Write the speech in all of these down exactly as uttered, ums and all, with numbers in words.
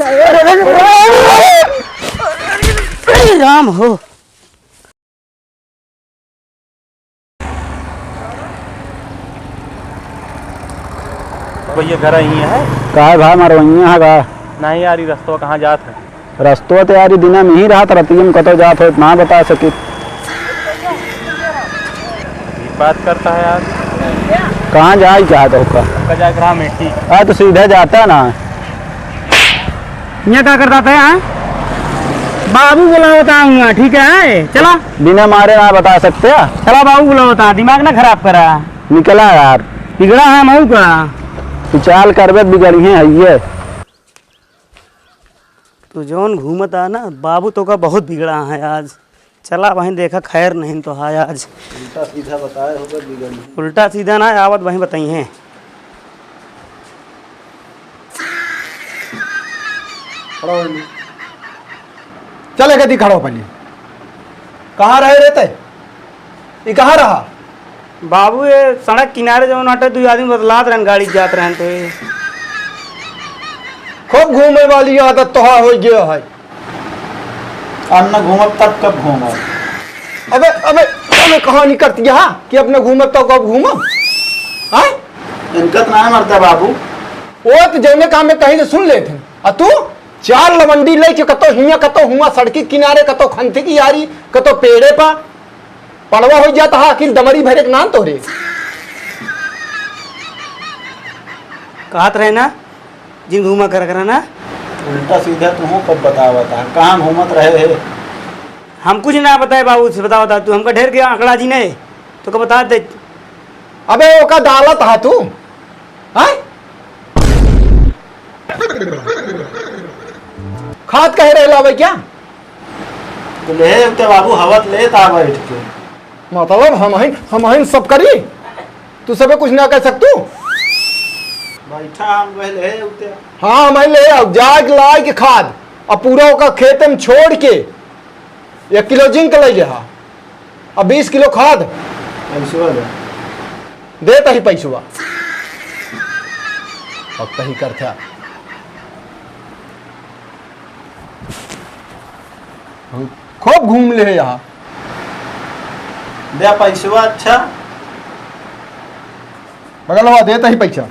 अरे राम हो। भैया, घर यहीं है? काहे भाई, मरवइया है का? नहीं यार, ई रस्तवा कहाँ जात है? रस्तवा तो यार, ई दिना में ही रहत, रतिया में कतौ जात होत, ना बता सकी। ई बात करता है यार। कहाँ जाए चाहत हो का? हमका जाए रहा मेठी। आ, तो सीधे जाता ना। यहाँ का करता था, हाँ? बाबू बुलावता हूँ, ठीक है, चला। बिना मारे ना बता सकते हैं। चला, बाबू बुलावता, दिमाग ना खराब करा। निकला यार। बिगड़ा है महू का। तू चाल करबे, बिगड़ी है, है ये। तू जौन घूमत आ ना, बाबू तो का बहुत बिगड़ा है आज। चला वहीं देखा, खैर नहीं तो हाय आज। उल्टा सीधा बताए होगा बिगड़ी। उल्टा सीधा ना आवत, वहीं बताई हैं। खड़ा हो जल्दी। चल, एक दी खड़ा हो पहले। कहाँ रहे रहते? ई कहाँ रहा? बाबू, ये सड़क किनारे जौन हटे, दुइ आदमी बतलात रहन, गाड़ी जात रहन तो ये। खूब घूमे वाली आदत तोहा हो गया है। अब न घूमब तब कब घूमब? अबे, अबे, अबे कहानी करती है कि अब न घूमब तब कब घूमब? हाँ? इनका तो ना मरता बाबू। वो तो जौने काम में कहीं तो सुन लेते हैं। आ तू चार लवंडी लेके कतो हियां, कतो हुआं, सड़की किनारे, कतो खंती की यारी, कतो पेड़े पा। पड़वा हो जाता है, आखिर दमरी भरे के नाम तोहरे। कहत रहे ना, जिन घूमा कर करा ना। उल्टा सीधा तू कब बतावत है, कहाँ घूमत रहे है? हम कुछ ना बताए बाबू, से बतावत है तू, हमका ढेर के आंकड़ा जी नहीं, तो का बता दे। अबे ओका डालत है तू, हाँ? खाद कहे रहे लावे क्या? तो ले ते बाबू, हवत लेत आ बैठ के। मतलब हम हइन, हम हइन सब करी, तू सबे कुछ ना कह सकतू? बैठा हम वह ले उते। हाँ, हम ले आओ, जाए के लाए के खाद, अब पूरा ओका खेते में छोड़ के एक किलो जिंक ले ले हा, अब बीस किलो खाद। पैसवा दे। देत ही पैसवा। अब कही करता। खूब घूम ले यहाँ। दे पैसवा, अच्छा। बगलवा देत ही पैसा।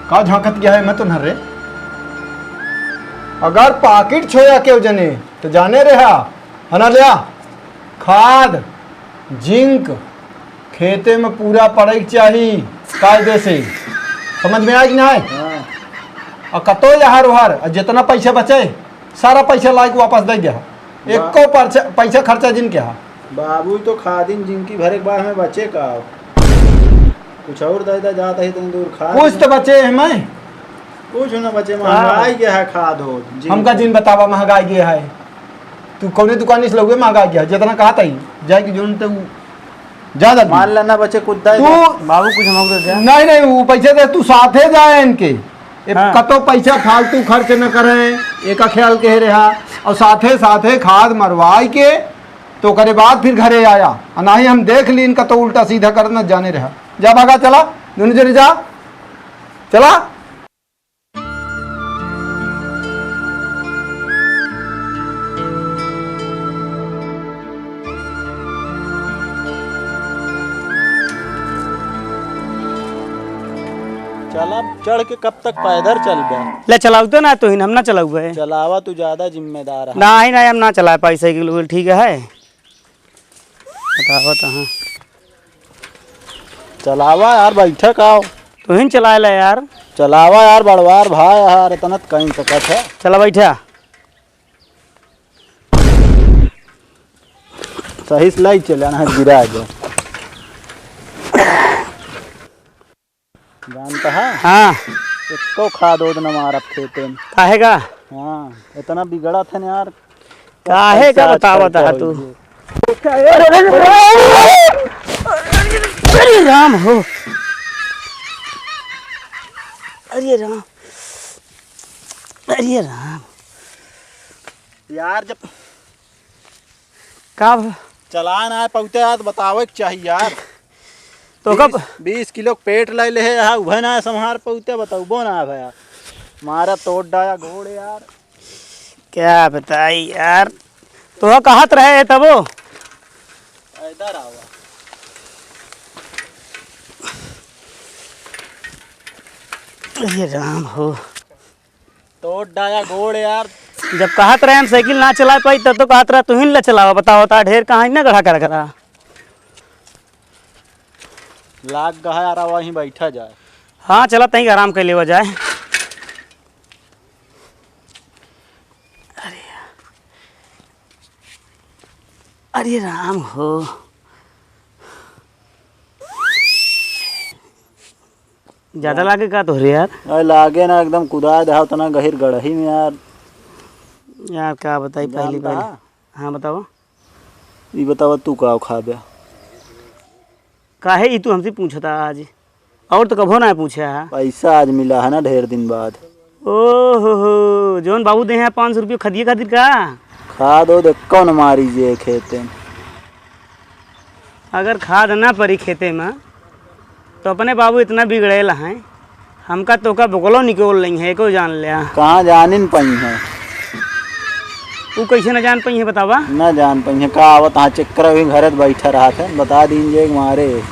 का झांकत गया है, मैं तो न रे। अगर पाकिट छोया केव जने, तो जाने रहा, है ना, लिया। खाद, जिंक, खेते में पूरा पड़े के चाही, कायदे से। समझ में आए कि ना आए? हाँ। और कतो यहार ओहार, और जितना पैसा बचे, सारा पैसा लाइके वापस दे दिया। बा- एको परचा-, पैसा खर्चा जिन के हा। बाबू, तो खादिन जिंकी भरे के बाद हमें बचे का? कुछ और दे दे, जात ही तनी दूर खा कुछ ले। तो बचे है मैं। कुछ ना बचे, हाँ। महंगाई के है खाद हो, जिंक। हमका जिन बतावा, महंगाई के है। तू कौने दुकान से लउए, महंगाई के है, जितना कहा था ही, जाए कि जोन ते उ-, ज्यादा मान लेना बचे, कुछ दे तू दे। बाबू, कुछ हमको दे दे। नहीं, नहीं, वो पैसे दे, तू साथे जाए इनके। ए, हाँ। कतो पैसा फालतू खर्च न करे, एका ख्याल कह रहा। और साथे, साथे खाद मरवाई के, तो ओकरे बाद फिर घरे आया। आ नाही हम देख लीन कतो उल्टा सीधा करत न जाने रहा। जा भागा, चला, दोनों जने जा, चला। चला, चढ़ के कब तक पैदल चलबे? ले चलाऊ तो ना, तो हिन हम ना चलाऊ है। चलावा, तू ज्यादा जिम्मेदार है। नाही, नाही, हम ना चलाए पाई साइकिल, ठीक है। बतावा तो हाँ। चलावा यार, बैठक आओ। तू ही चलाए ले यार। चलावा यार, बड़वार भाई यार, इतना तो कहीं सकत है। चला बैठा। सही से लाई चले ना, गिरा दे। जानता है? हाँ। एको खाद ओद न मारब खेते में। काहे का? हाँ, इतना बिगड़ा था ना यार। काहे का पैसा बतावत खर्चा है तू? होइए। अरे, अरे, अरे, अरे राम हो। अरे राम। अरे राम। यार, जब का भ- चलान आए पहुँचे यार, तो बतावे के चाहिए यार। तो कब बीस, बीस किलो पेट ले ले है, यहाँ उभे ना संभार पउते, बताउबो ना भैया। मारा तोड़ डाया गोड़ यार। क्या बताई यार, तो कहत रहे तबो। इधर आवा। अरे राम हो। तोड़ डाया गोड़ यार। जब कहत रहे हम साइकिल ना चला पाई, तब तो कहत रहा, "तुहिन ले चलावा, बतावा, ता ढेर कहाँ इतना गढ़ा कर करा।" लाग गहा यार, वहीं बैठा जाए। हाँ, चला, तहीं आराम कर लेवा जाए। अरे, अरे राम हो। ज्यादा लागे का तोहरे यार? अरे लागे ना, एकदम कुदाय देहा उतना गहिर गड़ही में यार। यार का बताई, जान पहली पहली। हाँ, बतावा। ई बतावा, तू का खाबे? काहे ई तू हमसे पूछता आज? और तो कभो ना पूछा है। पैसा आज मिला है ना ढेर दिन बाद। ओ हो हो, जौन बाबू दे हैं पाँच सौ रुपये खदिए खातिर का? खाद ओद एक्को न मारी जे खेते में। अगर खाद ना परी खेते में, तो अपने बाबू इतना बिगड़ेला हैं, हमका तोका बोकलो निकोल लेइहैं, एको जान ल्या। कहाँ जानिन पइहैं? ऊ कैसे न जान पइहैं, बतावा? न जान पइहैं, का आवत हाँ चक्कर अभी घरे बैठा रहत है, बता दीन जे मारे।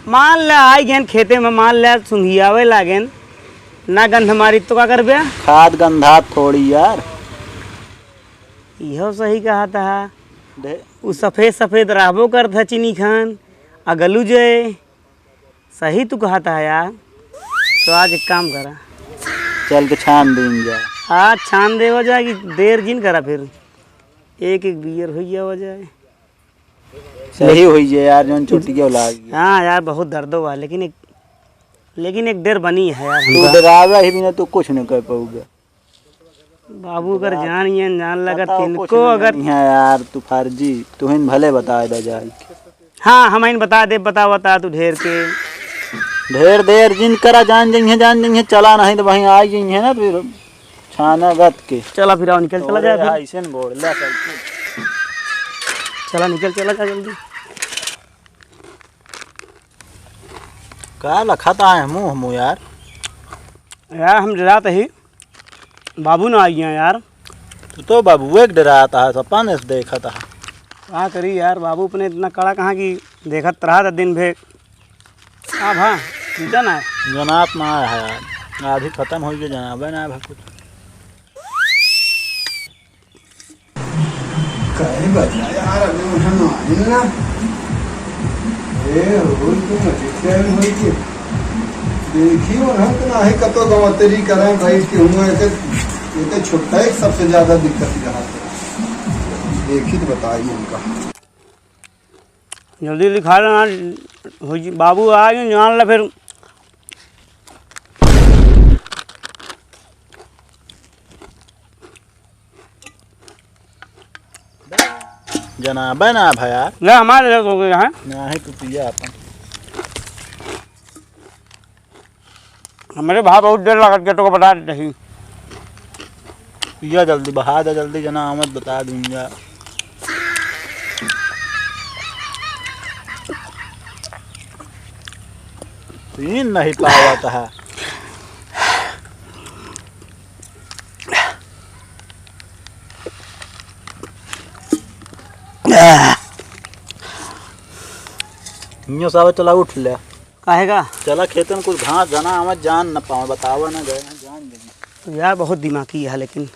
मान ल्या, आई गेन खेते में, मान ल्या, सुंघियावे लागेन, ना गंध मारी तो का करबे? खाद गंधात थोड़ी यार। इहो सही कहत हा। ढे- उ सफेद सफेद रहबो करत है चीनी खान, आ गलू जे सही तू कहत हा यार। तो आज एक काम करा, चल के छान दीन जा। आज छान देवा जाए कि देर जिन करा, फिर एक एक बियर हो जावा जाए। सही होई जे यार, जौन चोटी के लाग गया। हाँ यार, बहुत दर्दो बा, लेकिन एक, लेकिन एक डेर बनी है यार तू हमका। डरावे ही बिना तू कुछ नहीं कर पाओगे। बाबू अगर जान ये जान लगा बताओ, तिनको कुछ नहीं अगर है यार, तू फर्जी, तू हिन भले बता दे जाए। हाँ, हम इन बता दे, बता, बता तू ढेर के। ढेर देर जिन करा, जान जइहे, जान जइहे, चला नहीं तो वहीं आ जइहे ना फिर। छाना गत के। चला फिर आओ, निकल चला जा तोरे फिर। ऐसे न गोड़ ले साइकिल। चला निकल चला जा जल्दी। का लखत आए हमू, हमू यार? यार हम डरात ही, बाबू ना आई हैं यार। तू तो बाबुए के डरात है, सपन से देखत है। का करी यार, बाबू अपने इतना कड़ा कहाँ की देखत रहा था दिन भर। आ भा, पीता ना है। जनात ना है यार, आधी खत्म हो गई, जनाबे ना है भा कुछ। काहे बजा यार, अभी उन्हें मारिन ना। ए, हो तो मजे टाइम होई के। देखी उन्हें तो ना है, कतो गवतरी करें बैठ के हुआ, एक, एक छुट्टा एक सबसे ज्यादा दिक्कत रहा। देखी तो बताई उनका। जल्दी लिखा लेना, हो जी, बाबू आ गए, जान ला फिर। जनाबे ना भया। ले, हमारे ले तो गए हैं। ना है, तू पिया अपन। हमरे भाई बहुत देर लागत के तोके बता देते ही। पिया जल्दी, बहा दे जल्दी, जना आवत बता दूंगा। पीन नहीं पावत है। नियो साहब, चला उठ ले। काहे का? चला खेतन कुछ घास जना आवे, जान न पावे, बतावा न गए हैं, जान गए। तो यार बहुत दिमागी है लेकिन।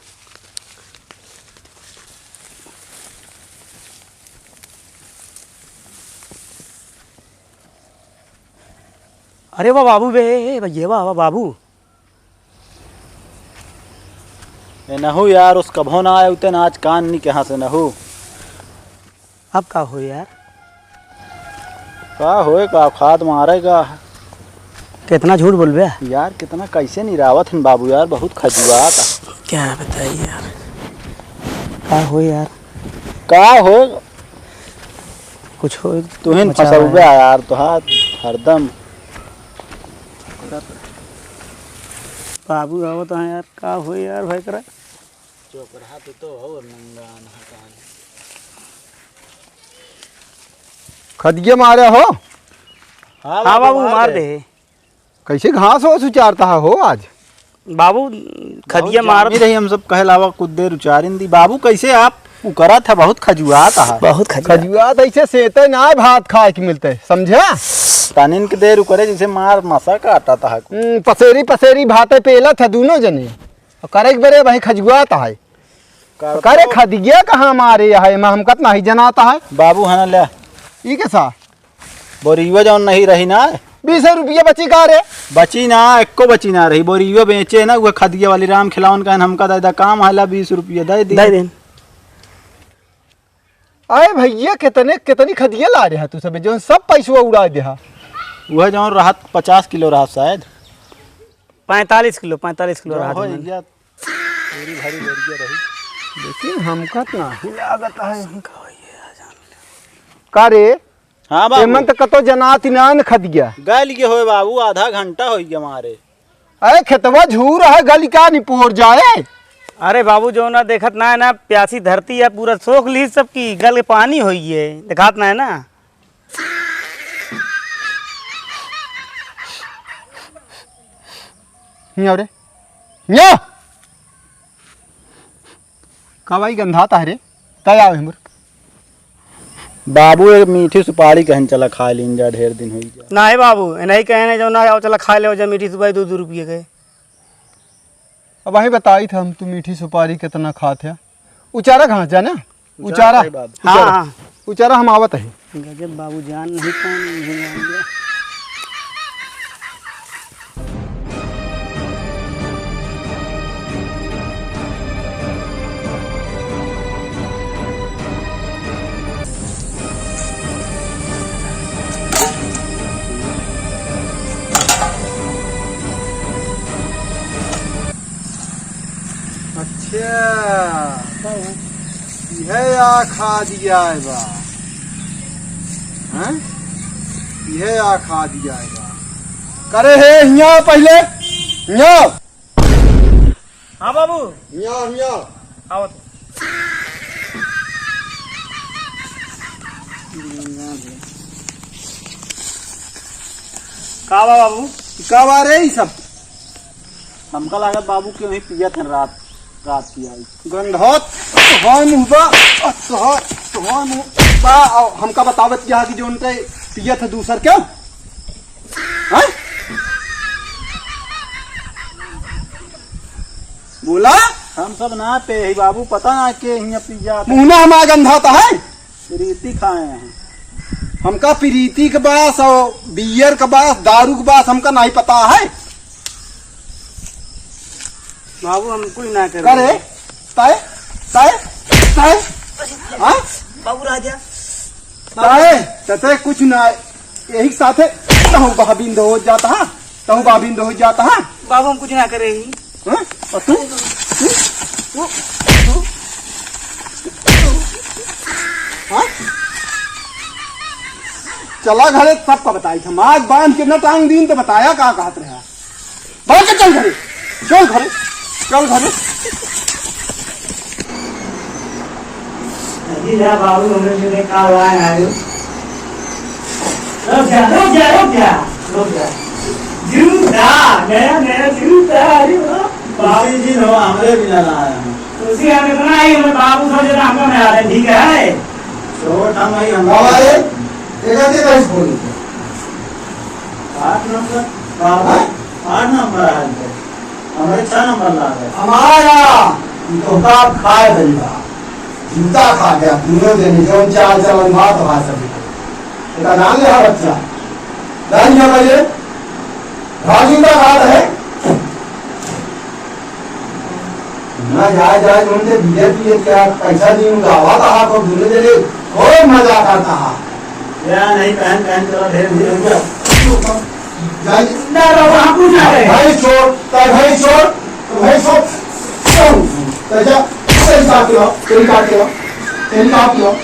अरे वाह बाबू बे, ए, ए, भैया वाह, वाह बाबू। ए, नहु यार, उस कभो ना आए, उते ना आज कान नी कहाँ से नहु। अब का हो यार? का होए, का खाद मारेगा? कितना झूठ बोलबे? यार, कितना कैसे निरावत हन बाबू यार, बहुत खजुआत। क्या बताई यार, का हो यार? का हो? कुछ हो तुहिन बचावा फंसौबे है। यार, तोहार हरदम। बाबू आवत हैं यार, का हो यार भाई करा? चुप रहा, तू तो हो नंगा अनहा कहानी। खदिये मारे हो? हाँ हाँ बाबू, बाबू, मार मार दे। दे। कैसे घास ओस उचारत हा हो आज? बाबू, बहुत खदिया मारत जामी रही, हम सब कहे लावा कुछ देर उचारिन दी। बाबू, कैसे आप उकरत है, बहुत खजुआत है। बहुत खजुआत। खजुआत ऐसे सेते ना भात खाए के मिलते, समझा? तनिन के देर उकरे जैसे मार मसा काटत है। हम्म, पसेरी पसेरी भाते पेलत है दोनों जने। और करे के बरे भाई खजुआत है। कर करे तो। खदिया कहाँ मारे है, एमा हमका त नहीं जनात है। बाबू, है ना, ले। ई कैसा? बोरियो जौन नहीं रही ना। बीस रुपया बची का रे? बची ना, एको बची ना रही। बोरियो बेचे ना, वो खदिया वाली राम खिलावन का हमका दे दा, काम है, ला बीस रुपया दे दी। दे देन। अरे भैया, कितने, कितनी खदिया ला रहा तू सब, जौन सब पैसवा उड़ा दे हा। वह जौन रहत पचास किलो रहत शायद। पैंतालीस किलो, पैंतालीस किलो जो रहत हो है। या पूरी भरी बोरिया रही। लेकिन हमका त नाही लागत है। का रे? हाँ बाबू। एमन त कतो जनात ना न खदिया। गल गए होए बाबू, आधा घंटा हो गया मारे। अरे खेतवा झूर है, गल का निपोर जाए? अरे बाबू, जो ना देखत ना है ना, प्यासी धरती है, पूरा सोख ली सबकी, गल के पानी होई है, देखात ना है ना। हियाँ रे, हियाँ। का भाई गंधात है रे? का आवे हमर? बाबू, एक मीठी सुपारी कहन चला खा लीन जा, ढेर दिन होई जा। नाही बाबू, ए नाही कहे नहीं, जो ना आओ चला खा ले जा मीठी सुपारी दो दो रुपये के। अब वही बताई था हम, तू मीठी सुपारी कितना खात है। उचारा घास जाना? उचारा उचारा। भाई बाबू। हाँ, उचारा। हाँ। उचारा हम आवत है। गजब बाबू, जान नहीं पानी, नहीं जान गया। अच्छा, यह आ खा दिया है बा, हैं? यह आ खा दिया है बा। करे हे हिया पहले, हिया। हाँ बाबू। हिया, हिया। आवत। का बा बाबू? का बा रे ई सब? हमका लागत बाबू के वहीं पियत हन रात, रात की आई। गंधौत तोहर मुँह बा, तोहर, तोहर मुँह बा, और हमका बतावत क्या कि जो उनके पियत है दूसर के? हैं? बोला? हम सब ना पे ही बाबू, पता ना के हियाँ पिया। मुँह ना हमारा गंधाता है। प्रीति खाए हैं। हमका प्रीति के बास और बियर के बास, दारू के बास हमका नहीं पता है। बाबू, हम कुछ ना करे। करे? ताए? ताए? ताए? हाँ? बाबू राजा। ताए? तते कुछ ना, यही साथे तहु बहबिंद हो जाता है, तहु बहबिंद हो जाता है। बाबू, हम कुछ ना करे ही। हाँ? और तू? तू? तू? तू? हाँ? चला घरे, सबका बताई था। आज बांध के न टांग दीन तो बताया का कहत रहा। बांध के चल घरे, चल घरे, चल घरे। अभी जा बाबू, हमरे से का हुआ है, आयो। रुक जा, रुक जा, रुक जा, रुक जा। जूता, नया, नया जूता, अरे वाह। बाबूजी हो, हमरे भी ना लाया है। खुशी हम इतना ही, हमें बाबू समझे तो हमको नहीं आता, ठीक है? छोट हम ही, हम बाबा रे, देखा दे भाई, बोल। आठ नंबर, बाबा, आठ नंबर आ गए। हमरे छह नंबर ला गए। हमारा, ई तो का खाए बन बा। जूता खा गया, दोनों दिन, जो चाल चलन बात हुआ सभी को। इतना जान ले, हाँ, बच्चा। जान लिया भाई, ये? राजू का बात है। ना जाए, जाए, तुमसे बियर पिए क्या, पैसा दी, उनका आवा था, तो दोनों जने खूब मजा करता है। या नहीं, पहन, पहन, चलो, ढेर, ढेर हो गया। जाए। ना, ना, वहाँ कुछ ना है। भाई छोड़, तो भाई छोड़, तो भाई छोड़। तो जा, तेरी काट के लाओ, तेरी काट के लाओ, तेरी काट के लाओ।